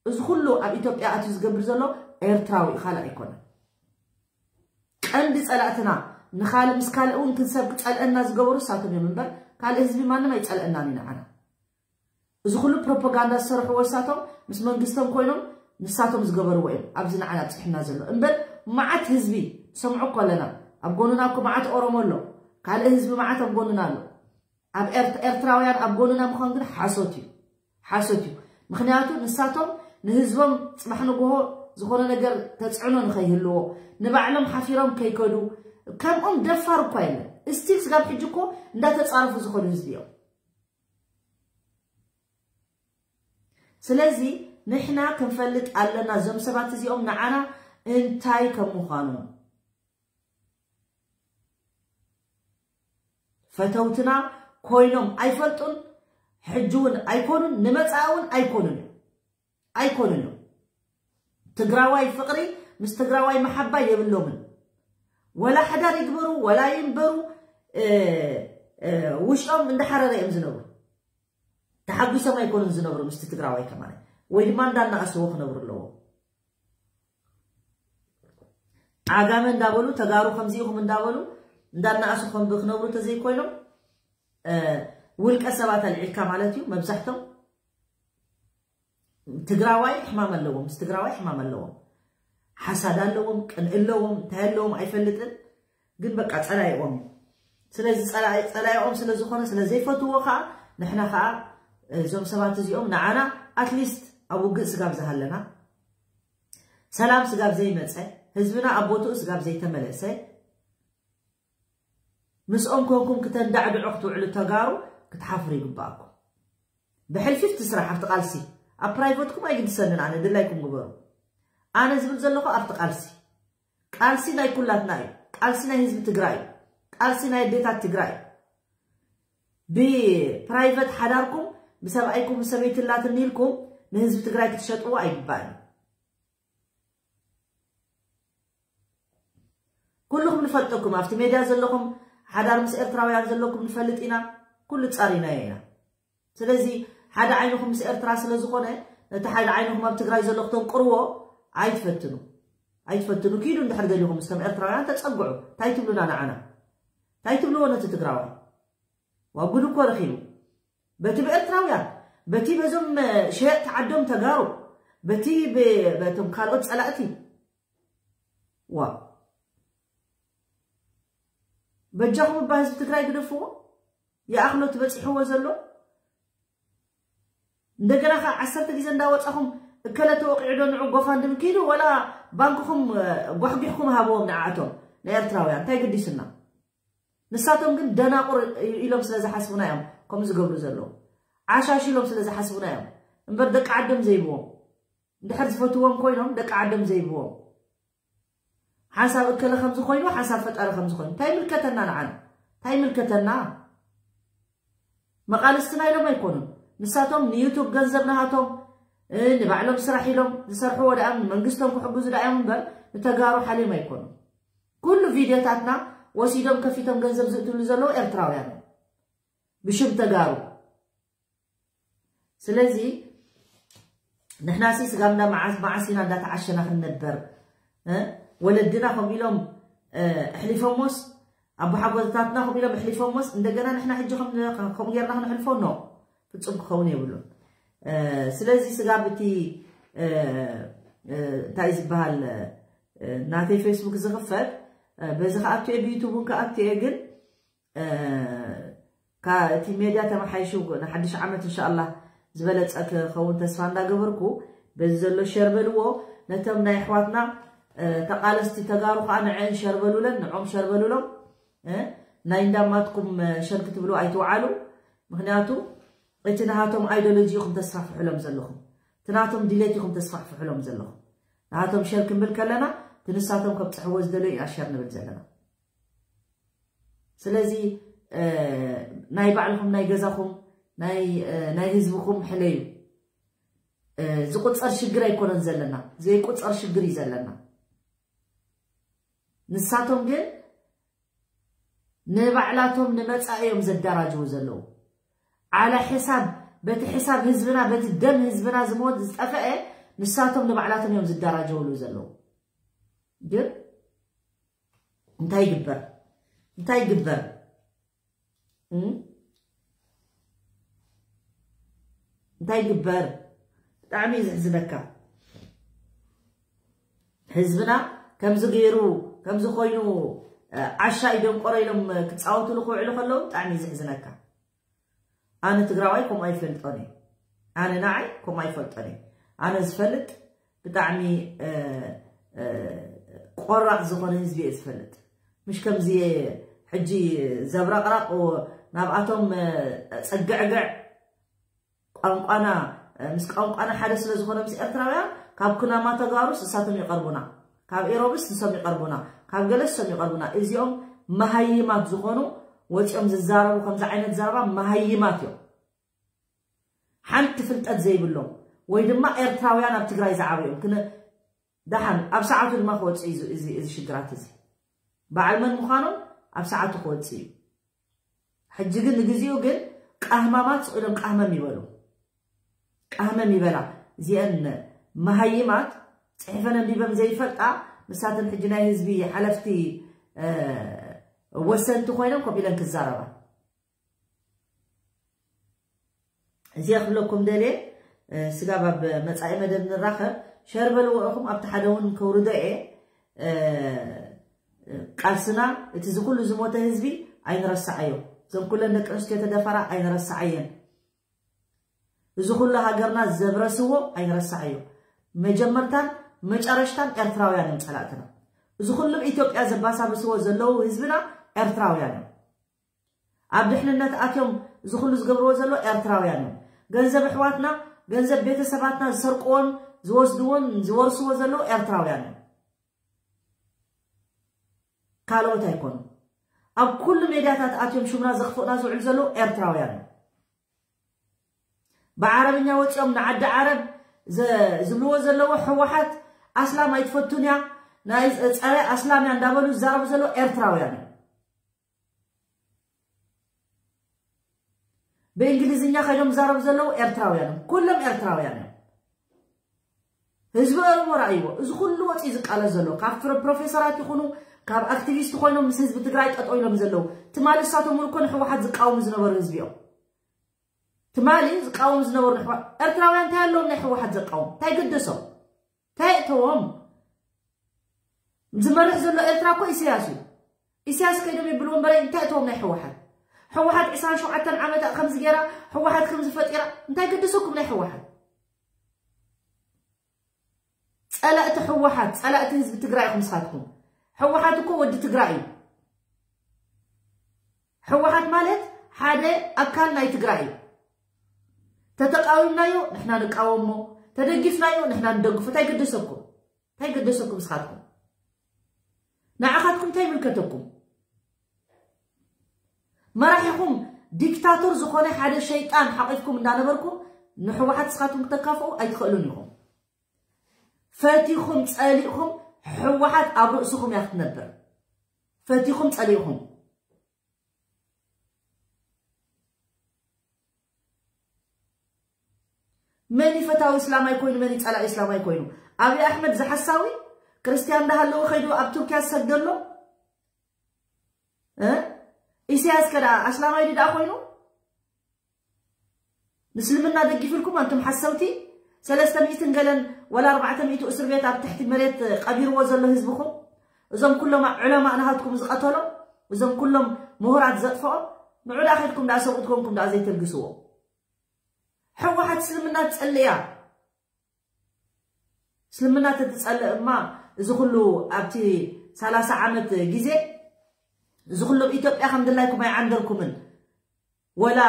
እዚ ኩሉ ኣብ ኢትዮጵያ ኣትዩ ዝገብር ዘሎ ኤርትራዊ እዩ፣ ካልእ ኣይኮነን። ቀንዲ ጸላእትና ንኻልእ፣ ምስ ካልእ እውን ክንሰብ ክጸልአና ዝገበሩ እሳቶም እዮም እምበር ካልእ ህዝቢ ማንም ኣይጸልአናን እዩ ንዓና። እዚ ኩሉ ፕሮፓጋንዳ ዝሰርሕዎ እሳቶም ምስ መንግስቶም ኮይኖም ንሳቶም ዝገበርዎ እዮም ኣብዚ ንዓና ኣብፅሕና ዘሎ እምበር መዓት ህዝቢ ሰምዑ እኮ ኣለና። ኣብ ጎንና እኮ መዓት ኦሮሞ ኣሎ፣ ካልእ ህዝቢ መዓት ኣብ ጎንና ኣሎ። ኣብ ኤርት- ኤርትራውያን ኣብ ጎንና ምዃን ግን ሓሶት እዩ፣ ሓሶት እዩ። ምክንያቱ ንሳቶም ንህዝቦም ፅባሕ ንግሆ ዝኾነ ነገር ተፅዕኖ ንኸይህልዎ፣ ንባዕሎም ሓፊሮም ከይከዱ፣ ከምኦም ደፋር እኳ የለን። እስቲል ስጋብ ሕጂ እኮ እንዳተፃረፉ ዝኾኑ ህዝቢ እዮም። ስለዚ ንሕና ክንፈልጥ ኣለና እዞም ሰባት እዚኦም ንዓና እንታይ ከም ምዃኑ። ፈተውትና ኮይኖም ኣይፈልጡን፣ ሕጂ እውን ኣይኮኑን፣ ንመጻኢ እውን ኣይኮኑን እዮም። ኣይኮኑን እዮም። ትግራዋይ ፍቕሪ ምስ ትግራዋይ መሓባ የብሎምን። ወላ ሓዳር ይግበሩ ወላ ይንበሩ፣ እ፣ እ፣ ውሽጦም እንዳሓረረ እዮም ዝነብሩ። ተሓጒሶም ኣይኮኑን ዝነብሩ ምስቲ ትግራዋይ ከማን፣ ወይ ድማ እንዳናኣስዎ ክነብሩ ኣለዎም። ዓጋመ እንዳበሉ፣ ተጋሩ ከምዚ ኢኹም እንዳበሉ እንዳናኣሱ ከም ክነብሩ ተዘይኮይኖም፣ እ፣ ውልቀ ሰባት ኣልዒልካ ማለት እዩ። መብዛሕቶም ትግራዋይ ሕማም ኣለዎም፣ ምስ ትግራዋይ ሕማም ኣለዎም። ሓሳድ ኣለዎም፣ ቅንኢ ኣለዎም፣ እንታይ ኣለዎም ኣይፈልጥን። ግን በቃ ጸላኢኦም እዩ። ስለዚ ጸላኢ-፣ ጸላኢኦም ስለ ዝኾነ፣ ስለ ዘይፈትዎ ከዓ፣ ንሕና ከዓ እዞም ሰባት እዚኦም ንዓና ኣትሊስት ኣብ ውግእ ስጋብ ዝሃለና፣ ሰላም ስጋብ ዘይመጸ፣ ህዝብና ኣብ ቦትኡ ስጋብ ዘይተመለሰ፣ ምስኦም ኮንኩም ክተንዳዕድዑ ክትውዕሉ ተጋሩ ክትሓፍሩ ይግባኣኩም። ብሕልፊ እቲ ስራሕ ኣብቲ ቃልሲ፣ ኣብ ፕራይቨትኩም ኣይግድሰንን፣ ኣነ ድላይኩም ግበሩ። ኣነ ዝብል ዘለኹ ኣብቲ ቃልሲ፣ ቃልሲ ናይ ኩላትና እዩ። ቃልሲ ናይ ህዝቢ ትግራይ እዩ። ቃልሲ ናይ ኣዴታት ትግራይ እዩ። ብፕራይቨት ሓዳርኩም ብሰብኣይኩም ሰበይቲ ላትኒ ኢልኩም ንህዝቢ ትግራይ ክትሸጥዎ ኣይግባእን እዩ። ኩልኹም ንፈልጠኩም፣ ኣብቲ ሜድያ ዘለኹም ሓዳር ምስ ኤርትራውያን ዘለኩም ንፈልጥ ኢና፣ ኩሉ ጻሪናዮ ኢና። ስለዚ ሓደ ዓይንኹም ምስ ኤርትራ ስለ ዝኾነ፣ ነቲ ሓደ ዓይንኹም ኣብ ትግራይ ዘሎ ክተንቅርዎ ኣይትፈትኑ። ኣይትፈትኑ። ኪዱ እንድሕር ደሊኹም ምስቶም ኤርትራውያን ተጸግዑ። እንታይ ትብሉና ንዓና? እንታይ ትብልዎ ነቲ ትግራዋይ? ዋ ጉድ እኮ ረኺቡ። በቲ ብኤርትራውያን፣ በቲ በዞም ሸየጥቲ ዓዶም ተጋሩ፣ በቲ ብ-፣ በቶም ካልኦት ጸላእቲ። ዋ። በጃኹም እባ ህዝቢ ትግራይ ግደፍዎ። ይኣኽሎ ትበጺሕዎ ዘሎ። እንደገና ኸዓ ዓሰርተ ግዜ እንዳወጻኹም እከለ ተወቂዑ ዶ ንዑ ጎፋንድሚ ኪዱ ወላ ባንክኹም፣ እ፣ ጓሕጒሕኩም ሃብዎም ንዓኣቶም ንኤርትራውያን። እንታይ ግዲስና? ንሳቶም ግን ደናቁር ኢሎም ስለ ዝሓስቡና እዮም ከምኡ ዝገብሩ ዘለዉ። ዓሻሽ ኢሎም ስለ ዝሓስቡና እዮም እምበር ደቂ ዓዶም ዘይብዎም። እንድሕር ዝፈትዎም ኮይኖም ደቂ ዓዶም ዘይብዎም። ሓንሳብ እከለ ከም ዝኾይኑ፣ ሓንሳብ ፈጣሪ ከም ዝኾይኑ። እንታይ ይምልከተና ንዓና? እንታይ ይምልከተና? መቓልስትና ኢሎም ኣይኮኑን። ንሳቶም ንዩቱብ ገንዘብ ናሃቶም ንባዕሎም ስራሕ ኢሎም ዝሰርሕዎ ደኣ መንግስቶም ክሕግዙ ደኣ እዮም እምበር ንተጋሩ ሓልዮም ኣይኮኑን። ኩሉ ቪድዮታትና ወሲዶም ከፊቶም ገንዘብ ዝእትሉ ዘለዉ ኤርትራውያን እዮም ብሽም ተጋሩ። ስለዚ ንሕናሲ ስጋብ እንዳ መዓስ መዓስ ኢና እንዳተዓሸና ክንነበር? ወለድና ከምኡ ኢሎም ኣሕሊፎሞስ፣ ኣቦሓጎታትና ከምኡ ኢሎም ኣሕሊፎሞስ፣ እንደገና ንሕና ሕጂ ከምኡ ጌርና ክነሕልፎ? ኖ፣ ፍጹም ክኸውን የብሉን። ስለዚ ስጋብ እቲ እንታይ ዝበሃል ናተይ ፌስቡክ ዝኽፈት፣ በዚ ክኣቱ እየ፣ ብዩቱብ እውን ክኣቱ እየ። ግን እቲ ሜድያ ተመሓይሹ ንሓድሽ ዓመት እንሻኣላህ ዝበለፀ ክኸውን ተስፋ እንዳገበርኩ፣ በዚ ዘሎ ሸር በልዎ። ነቶም ናይ ኣሕዋትና ተቓለስቲ ተጋሩ ከዓ ንዐን ሸር በሉለን፣ ንዖም ሸር በሉሎም። ናይ እንዳማትኩም ሸር ክትብሉ ኣይትውዓሉ። ምክንያቱ እቲ ናሃቶም ኣይዲዮሎጂ ኢኹም ተስፋሕፍሕሎም ዘለኹም፣ እቲ ናቶም ድሌት ኢኹም ተስፋሕፍሕሎም ዘለኹም። ናሃቶም ሸር ክንብል ከለና እቲ ንሳቶም ከብፅሕዎ ዝደለዩ ኢና ሸር ንብል ዘለና። ስለዚ ናይ ባዕልኹም ናይ ገዛኹም ናይ ህዝብኹም ሕለዩ። ዝቁፀር ሽግር ኣይኮነን ዘለና፣ ዘይቁፀር ሽግር እዩ ዘለና። ንሳቶም ግን ንባዕላቶም ንመፃኢ እዮም ዘዳራጅው ዘለዉ። ዓለ ሕሳብ፣ በቲ ሕሳብ ህዝብና፣ በቲ ደም ህዝብና ዝሞት ዝጠፈአ ንሳቶም ንባዕላቶም እዮም ዝዳራጀውሉ ዘለዉ። ግን እንታይ ይግበር? እንታይ ይግበር? እንታይ ይግበር? ብጣዕሚ እዩ ዘሕዝነካ። ህዝብና ከምዚ ገይሩ ከምዚ ኮይኑ ዓሻ እዩ ደንቆሮ ኢሎም ክፃወትሉ ክውዕሉ ከለዉ ብጣዕሚ እዩ ዘሕዝነካ። ኣነ ትግራዋይ ከምኡ ኣይፈልጦን እየ። ኣነ ንዓይ ከምኡ ኣይፈልጦን እየ። ኣነ ዝፈልጥ ብጣዕሚ ቆራፅ ዝኾነ ህዝቢ እየ ዝፈልጥ። ምሽ ከምዚ ሕጂ ዘብረቕረቕ ናብኣቶም ፀግዕግዕ ቋንቋና ምስ ቋንቋና ሓደ ስለ ዝኾነ ምስ ኤርትራውያን ካብ ኩናማ ተጋሩስ እሳቶም ይቐርቡና፣ ካብ ኤሮብስ ንሶም ይቐርቡና፣ ካብ ገለስ ሶም ይቐርቡና። እዚኦም መሃይማት ዝኾኑ ወፂኦም ዝዛረቡ ከምዚ ዓይነት ዘረባ መሃይማት እዮም። ሓንቲ ፍልጠት ዘይብሎም ወይ ድማ ኤርትራውያን ኣብ ትግራይ ዝዓበዮም ክነ ደሓን ኣብ ሰዓቱ ድማ ክወፅእ እዩ እዚ ሽግራት እዚ። በዓል መን ምዃኖም ኣብ ሰዓቱ ክወፅእ እዩ። ሕጂ ግን ንግዚኡ ግን ቃህማማት ስቕ ኢሎም ቃህመም ይበሉ። ቃህመም ይበላ። እዚአን መሃይማት ፅሒፈን ኣንቢበን ዘይፈልጣ ንሳተን ሕጂ ናይ ህዝቢ ሓለፍቲ ወሰንቲ ኮይኖም ከምኡ ኢለን ክዛረባ። እዚ ክብለኩም ደልየ። ስጋብ ኣብ መፃኢ መደብ ንራኸብ። ሸር በልዎ ኢኹም ኣብቲ ሓደ እውን ከውርዶ እየ። ቃልስና እቲ ዝኩሉ ዝሞተ ህዝቢ ኣይንረሳዓዮ። እዞም ኩለን ደቂ ኣንስትዮ ተደፈራ ኣይንረሳዓየን። እዚ ኩሉ ሃገርና ዘብረስዎ ኣይንረሳዓዮ። መጀመርታን መጨረሽታን ኤርትራውያን እዮም ፀላእትና። እዚ ኩሉ ኢትዮጵያ ዘባሳብስዎ ዘለዉ ህዝብና ኤርትራውያን እዮም። ኣብ ድሕንነት ኣትዮም እዚ ኩሉ ዝገብርዎ ዘሎ ኤርትራውያን እዮም። ገንዘብ ኣሕዋትና፣ ገንዘብ ቤተሰባትና ዝሰርቅዎን ዝወስድዎን ዝወርስዎ ዘለዉ ኤርትራውያን እዮም። ካልኦት ኣይኮኑ። ኣብ ኩሉ ሜድያታት ኣትዮም ሽምና ዘኽፍኡና ዝውዕሉ ዘለዉ ኤርትራውያን እዮም። ብዓረብኛ ወፂኦም ንዓዲ ዓረብ ዝብልዎ ዘለዎ ህወሓት ኣስላም ኣይትፈቱን እያ፣ ናይ ፀረ ኣስላም እያ እንዳበሉ ዝዛረቡ ዘለዉ ኤርትራውያን እዮም። ብእንግሊዝኛ ከይዶም ዝዛረቡ ዘለዉ ኤርትራውያን እዮም። ኩሎም ኤርትራውያን እዮም። ህዝቢ ኦሮሞ ረኣይዎ። እዚ ኩሉ ወፂኡ ዝቃለስ ዘሎ ካብ ፕሮፌሰራት ይኹኑ ካብ ኣክቲቪስት ኮይኖም ምስ ህዝቢ ትግራይ ጠጠው ኢሎም ዘለዉ ትማሊ እሳቶም እውን እኮ ንሕወሓት ዝቃወሙ ዝነበሩ ህዝቢ እዮም። ትማሊ ዝቃወሙ ዝነበሩ ንሕወሓት ኤርትራውያን እንታይ ኣለዎም ናይ ሕወሓት ዘቃወም እንታይ ገደሶም? እንታይ እተዎም? ዝመርሕ ዘሎ ኤርትራ እኮ ኢሳያስ እዩ። ኢሳያስ ከይዶም ይብልዎ እምበረ እንታይ እተዎም ናይ ሕወሓት? ሕወሓት ዕስራን ሸውዓተን ዓመት ከምዚ ገይራ፣ ሕወሓት ከምዚ ፈጢራ እንታይ ገደሰኩም ናይ ሕወሓት? ፀላእቲ ሕወሓት ፀላእቲ ህዝቢ ትግራይ ኢኹም ንስኻትኩም። ሕወሓት እኮ ወዲ ትግራይ እዩ። ሕወሓት ማለት ሓደ ኣካል ናይ ትግራይ እዩ። ተተቃዊምናዮ ንሕና ንቃወሞ፣ ተደጊፍናዮ ንሕና ንደግፎ። እንታይ ገደሰኩም? እንታይ ገደሰኩም ንስኻትኩም? ንዓኻትኩም እንታይ ይምልከተኩም? መራሒኹም ዲክታቶር ዝኾነ ሓደ ሸይጣን ሓቂፍኩም እንዳነበርኩም ንሕወሓት ንስኻትኩም ክተካፍኡ ኣይትኽእሉን ኢኹም። ፈቲኹም ጸሊእኹም ሕወሓት ኣብ ርእስኹም እያ ክትነብር። ፈቲኹም ጸሊእኹም። መን ይፈታዊ እስላማይ ኮይኑ፣ መን ይጸላኢ እስላማይ ኮይኑ? ኣብይ ኣሕመድ ዝሓሳዊ ክርስትያን እንዳሃለወ ከይዱ ኣብ ቱርኪያ ዝሰግደሎ? እ? ኢሳያስ ከ ደኣ ኣስላማይ ድዩ ደኣ ኮይኑ? ምስልምና ደጊፍልኩም ኣንቱም ሓሰውቲ፣ ሰለስተ ሚእትን ገለን ወላ ኣርባዕተ ሚእቲ እስር ቤት ኣብ ትሕቲ መሬት ቀቢርዎ ዘሎ ህዝብኹም፣ እዞም ኩሎም ዑለማ ናሃትኩም ዝቐተሎም፣ እዞም ኩሎም ምሁራት ዘጥፍኦም፣ ንዑ ደኣ ከድኩም ደኣ ሰብኡት ኮንኩም ደኣ ዘይተልግስዎ። ሕወሓት እስልምና ትጸልእ እያ። እስልምና ተትጸልእ እማ እዚ ኩሉ ኣብቲ ሰላሳ ዓመት ግዜ እዚ ኩሉ ኣብ ኢትዮጵያ ከም ድላይኩም ኣይዓንደርኩምን። ወላ፣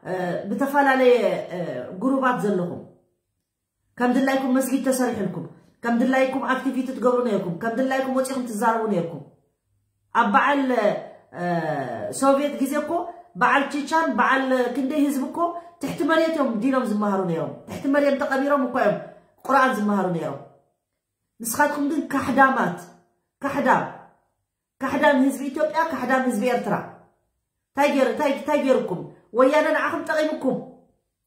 እ፣ ብተፈላለየ፣ እ፣ ጉሩባት ዘለኹም ከም ድላይኩም መስጊድ ተሰሪሕልኩም፣ ከም ድላይኩም ኣክቲቪቲ ትገብሩ ነይርኩም፣ ከም ድላይኩም ወጺኹም ትዛረቡ ነይርኩም። ኣብ በዓል፣ እ፣ ሶቪየት ግዜ እኮ በዓል ቺቻን በዓል ክንደይ ህዝቢ እኮ ትሕቲ መሬት እዮም ዲኖም ዝመሃሩ ነይሮም። ትሕቲ መሬት ተቐቢሮም እኮ እዮም ቁርኣን ዝመሃሩ ነይሮም። ንስኻትኩም ግን ካሕዳማት፣ ካሕዳም፣ ካሕዳም ህዝቢ ኢትዮጵያ፣ ካሕዳም ህዝቢ ኤርትራ። እንታይ ገይር-፣ እንታይ፣ እንታይ ገይርኩም? ወያነ ንዓኹም ጠቒምኩም።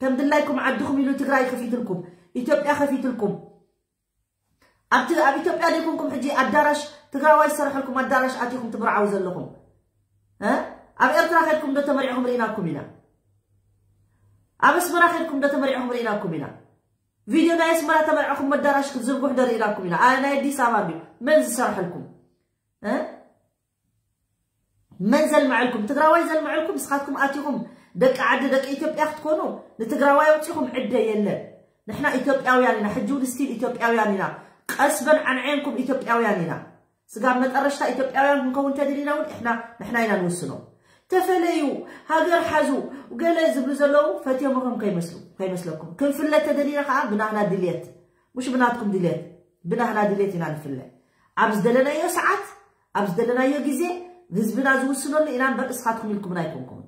ከም ድላይኩም ዓድኹም ኢሉ ትግራይ ከፊትልኩም፣ ኢትዮጵያ ከፊትልኩም። ኣብቲ፣ ኣብ ኢትዮጵያ ዘይኮንኩም ሕጂ ኣዳራሽ ትግራዋይ ዝሰርሐልኩም ኣዳራሽ ኣቲኹም ትምርዓው ዘለኹም። እ? ኣብ ኤርትራ ከድኩም ዶ ተመሪዕኹም ርኢናኩም ኢና? ኣብ ኣስመራ ከድኩም ዶ ተመሪዕኹም ርኢናኩም ኢና? ቪድዮ ናይ ኣስመራ ተመርዕኹም ኣዳራሽ ክትዝርግሑ ዶ ርኢናኩም ኢና? ኣይ፣ ናይ ኣዲስ ኣበባ እንድዩ። መን ዝሰርሐልኩም? እ? መን ዘልምዐልኩም? ትግራዋይ ዘልምዐልኩም? ንስኻትኩም ኣቲኹም ደቂ ዓዲ ደቂ ኢትዮጵያ ክትኮኑ ንትግራዋይ ኣውፂኹም ዕደ የለን። ንሕና ኢትዮጵያውያን ኢና። ሕጂ እውን ስቲል ኢትዮጵያውያን ኢና። ቀስበን ዓንዐንኩም ኢትዮጵያውያን ኢና። ስጋብ መጠረሽታ ኢትዮጵያውያን ክንከውን ተደሊና እውን እሕና፣ ንሕና ኢና ንውስኖ። ተፈለዩ፣ ሃገር ሓዙ፣ ገለ ዝብሉ ዘለዉ ፈትዮምኹም ከይመስሉ፣ ከይመስለኩም። ክንፍለ ተደሊና ከዓ ብናህና ድልየት፣ ሙሽ ብናትኩም ድልየት፣ ብናህና ድልየት ኢና ንፍለ። ኣብ ዝደለናዮ ሰዓት፣ ኣብ ዝደለናዮ ግዜ፣ ህዝብና ዝውስነሉ ኢና እምበር እስኻትኩም ኢልኩምና ኣይኮንኩምን።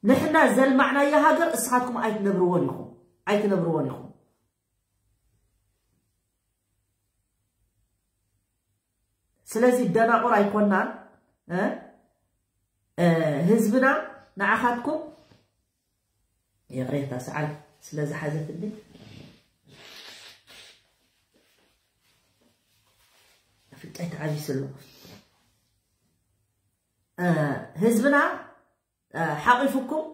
ንሕና ዘልማዕናዮ ሃገር እስኻትኩም ኣይትነብርዎን ኢኹም፣ ኣይትነብርዎን ኢኹም። ስለዚ ደናቑር ኣይኮናን፣ እ? እ፣ ህዝብና ንዓኻትኩም ይቕሬታ ሰዓል ስለ ዝሓዘትኒ ኣፍንጫይ ተዓቢሱ ኣሎ። እ፣ ህዝብና፣ እ፣ ሓቒፉኩም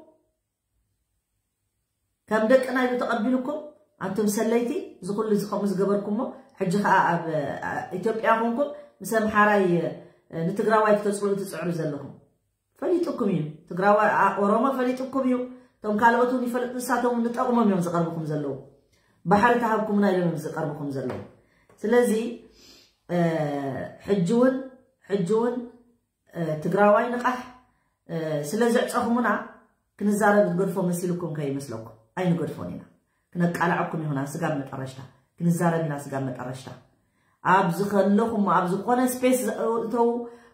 ከም ደቅና ኢሉ ተቐቢሉኩም፣ ኣንቱም ሰለይቲ፣ እዚ ኩሉ እዚ ከምኡ ዝገበርኩሞ፣ ሕጂ ኸኣ ኣብ፣ እ፣ ኢትዮጵያ ኮንኩም ምስ ኣምሓራይ፣ እ፣ ንትግራዋይ ክተጽልኡ ትጽዕሩ ዘለኹም። ፈሊጡኩም እዩ። ትግራዋይ፣ ኣ-፣ ኦሮሞ ፈሊጡኩም እዩ። እቶም ካልኦት እውን ይፈልጡ፣ ንሳቶም እውን ንጠቕሞም እዮም ዝቐርብኹም ዘለዉ። ባሕሪ ተሃብኩምና ኢሎም እዮም ዝቐርብኹም ዘለዉ። ስለዚ፣ እ፣ ሕጂ እውን፣ ሕጂ እውን፣ እ፣ ትግራዋይ ንቓሕ፣ እ፣ ስለ ዘዕጸኹሙና ክንዛረብ ንገድፎ መሲልኩም ከይመስለኩም። ኣይንገድፎን ኢና። ክነቃልዐኩም ይኹና ስጋብ መጠረሽታ። ክንዛረብ ኢና ስጋብ መጠረሽታ። ኣብ ዝኸለኹም፣ ኣብ ዝኾነ ስፔስ እተዉ፣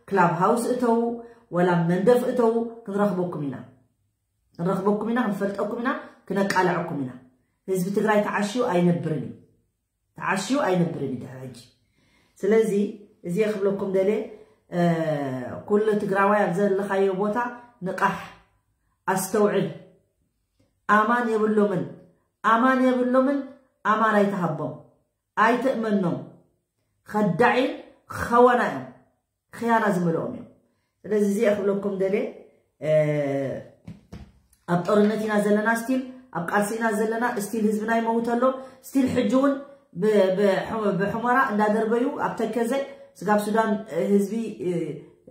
ክላብ ሃውስ እተዉ፣ ወላ መንደፍ እተዉ፣ ክንረኽበኩም ኢና። ክንረኽበኩም ኢና፣ ክንፈልጠኩም ኢና፣ ክነቃልዐኩም ኢና። ህዝቢ ትግራይ ተዓሽዩ ኣይነብርን እዩ። ተዓሽዩ ኣይነብርን እዩ ድሕሪ ሕጂ። ስለዚ እዚ እየ ክብለኩም ደልየ፣ እ፣ ኩሉ ትግራዋይ ኣብ ዘለኻዮ ቦታ ንቓሕ፣ ኣስተውዕል። ኣማን የብሎምን፣ ኣማን የብሎምን፣ ኣማን ኣይትሃቦም፣ ኣይትእመኖም። ኸዳዒን ኸወና እዮም። ኽያና ዝመልኦም እዮም። ስለዚ እዚኣ ክብለኩም ደልየ፣ እ፣ ኣብ ጦርነት ኢና ዘለና፣ ስቲል ኣብ ቃልሲ ኢና ዘለና፣ ስቲል ህዝብና ይመውት ኣሎ፣ ስቲል ሕጂ እውን ብ-፣ ብ-፣ ብሑመራ እንዳደርበዩ ኣብ ተከዘ ስጋብ ሱዳን፣ እ፣ ህዝቢ፣ እ፣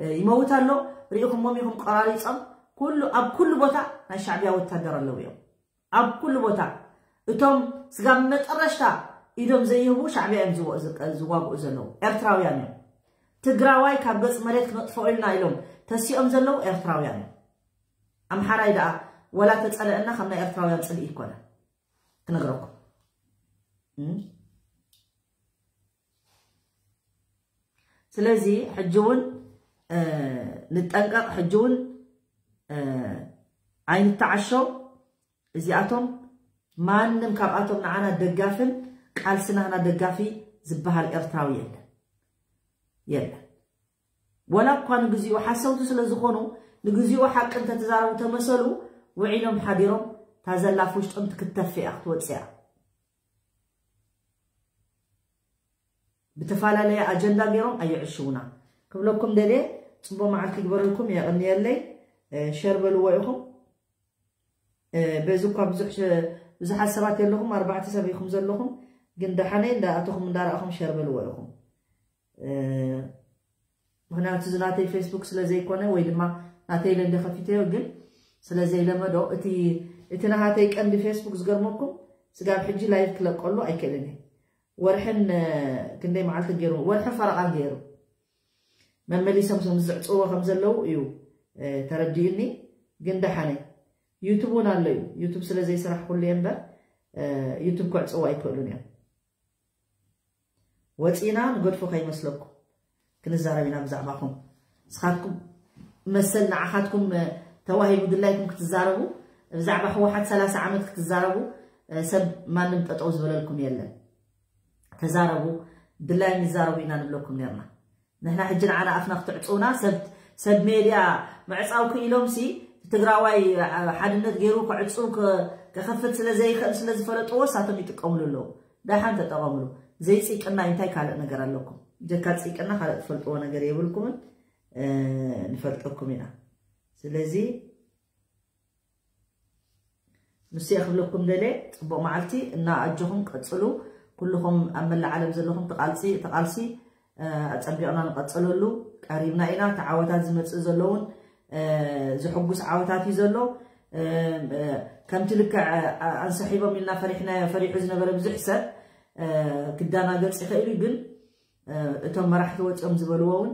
እ፣ ይመውት ኣሎ። ርኢኹሞም ኢኹም ቆራሪጾም፣ ኩሉ፣ ኣብ ኩሉ ቦታ ናይ ሻዕብያ ወታደር ኣለዉ እዮም። ኣብ ኩሉ ቦታ እቶም ስጋብ መጠረሽታ ኢዶም ዘይህቡ ሻዕብያ እዮም ዝወ-፣ ዝቀ-፣ ዝዋግኡ ዘለዉ። ኤርትራውያን እዮም። ትግራዋይ ካብ ገጽ መሬት ክነጥፍኦ ኢልና ኢሎም ተሲኦም ዘለዉ ኤርትራውያን እዮም። ኣምሓራይ ደኣ ወላ ተጸለአና ካብ ናይ ኤርትራውያን ጽልኢ ይኮነ። ክነግረኩም። እም? ስለዚ ሕጂ እውን፣ እ፣ ንጠንቀቕ። ሕጂ እውን፣ እ፣ ኣይንተዓሾም። እዚኣቶም ማንም ካብኣቶም ንዓና ደጋፍን ቃልሲ ናህና ደጋፊ ዝበሃል ኤርትራዊ የለን። የለን። ወላ እኳ ንግዚኡ ሓሰውቲ ስለ ዝኾኑ፣ ንግዚኡ ሓቂ እንተተዛረቡ ተመሰሉ፣ ውዒሎም ሓዲሮም፣ እታ ዘላ ኣብ ውሽጦም ትክተፍ እያ፣ ክትወጽእ እያ። ብተፈላለየ ኣጀንዳ ገይሮም ኣየዕሽውና። ክብለኩም ደልየ፣ ጽቡቕ መዓልቲ ይግበረልኩም፣ የቐንየለይ። ሸር በልዎ ኢኹም። በዚ እኳ ብዙሕ ብዙሓት ሰባት የለኹም፣ ኣርባዕተ ሰብ ኢኹም ዘለኹም፣ ግን ደሓነይ እንዳኣተኹም እንዳረኣኹም ሸር በልዎ ኢኹም። ምክንያቱ እዚ ናተይ ፌስቡክ ስለ ዘይኮነ ወይ ድማ ናተይ ኢለ እንደ ከፊተዮ ግን ስለ ዘይለመዶ፣ እቲ እቲ ናሃተይ ቀንዲ ፌስቡክ ዝገርመኩም ስጋብ ሕጂ ላይቭ ክለቀሉ ኣይክእልን እየ። ወርሕን ክንደይ መዓልቲ ገይሩ፣ ወርሕን ፈረቓን ገይሩ መመሊሶም ከም ዝዕፅዎ ከም ዘለዉ እዩ ተረዲኡኒ። ግን ደሓነ ዩቱብ እውን ኣሎ እዩ። ዩቱብ ስለ ዘይስራሕ ኩሉ እየ እምበር ዩቱብ ክዕፅዎ ኣይክእሉን እዮም። ወፂና ንገድፎ ከይመስለኩም ክንዛረብ ኢና ብዛዕባኹም። ንስኻትኩም መሰል ንዓኻትኩም ተዋሂቡ ድላይኩም ክትዛረቡ፣ ብዛዕባ ህወሓት ሰላሳ ዓመት ክትዛረቡ ሰብ ማንም ጠጠው ዝበለልኩም የለን። ተዛረቡ፣ ድላዮም ይዛረቡ ኢና ንብለኩም ነርና። ንሕና ሕጂ ንዓና ኣፍና ክትዕፅውና ሰብ ሰብ ሜድያ ምዕፃው ክኢሎም ሲ ትግራዋይ ሓድነት ገይሩ ክዕፅው ክኸፍት ስለ ዘይኽእል ስለ ዝፈለጥዎ ሳቶም ይጥቀምሉ ኣለዉ። ደሓን ተጠቐምሉ። ዘይፅይቅና እንታይ ካልእ ነገር ኣለኩም? ጀካ ፅይቅና ካልእ ትፈልጥዎ ነገር የብልኩምን። ንፈልጠኩም ኢና። ስለዚ ንሱ እየ ክብለኩም ደልየ። ፅቡቕ መዓልቲ እና ኣጆኹም ቀፅሉ። ኩልኹም ኣብ መላእ ዓለም ዘለኹም ትቃልሲ ትቃልሲ ኣፀቢቕና ንቐፅለሉ ቀሪብና ኢና። እቲ ዓወታት ዝመፅእ ዘለውን ዝሕጉስ ዓወታት እዩ ዘሎ። ከምቲ ልክዕ ኣንሰሒቦም ኢልና ፈሪሕናዮ ፈሪሑ ዝነበረ ብዙሕ ሰብ ክዳናገፅ ይኽእል እዩ። ግን እቶም መራሕቲ ወፂኦም ዝበልዎ እውን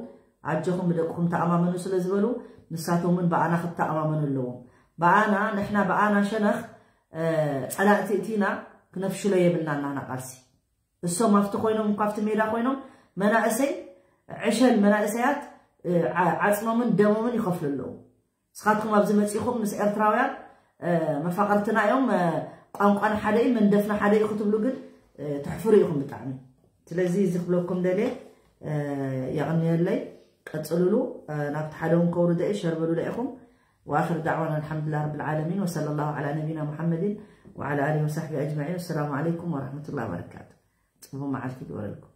ኣጆኹም ብደቅኹም ተኣማመኑ ስለ ዝበሉ ንሳቶም እውን ብኣና ክተኣማመኑ ኣለዎም። ብኣና ንሕና ብኣና ሸነኽ ፀላእቲ እቲና ክነፍሽሎ የብልና ናና ቃልሲ። እሶም ኣብቲ ኮይኖም እኳ ኣብቲ ሜዳ ኮይኖም መናእሰይ ዕሸል መናእሰያት ዓፅሞምን ደሞምን ይኸፍሉ ኣለዉ። ንስኻትኩም ኣብዚ መፂኹም ምስ ኤርትራውያን መፋቕርትና እዮም፣ ቋንቋና ሓደ እዩ፣ መንደፍና ሓደ እዩ ክትብሉ ግን ተሕፍሩ ኢኹም ብጣዕሚ። ስለዚ እዚ ክብለኩም ደልየ። የቐንየለይ። ቀፅሉሉ። ናብቲ ሓደ እውን ከውርደ እየ። ሸር በሉለ ኢኹም። وآخر دعوانا الحمد لله رب العالمين، وصلى الله على نبينا محمد وعلى آله وصحبه أجمعين. والسلام عليكم ورحمة الله وبركاته. ፅቡቕ መዓልቲ ይግበረልኩም።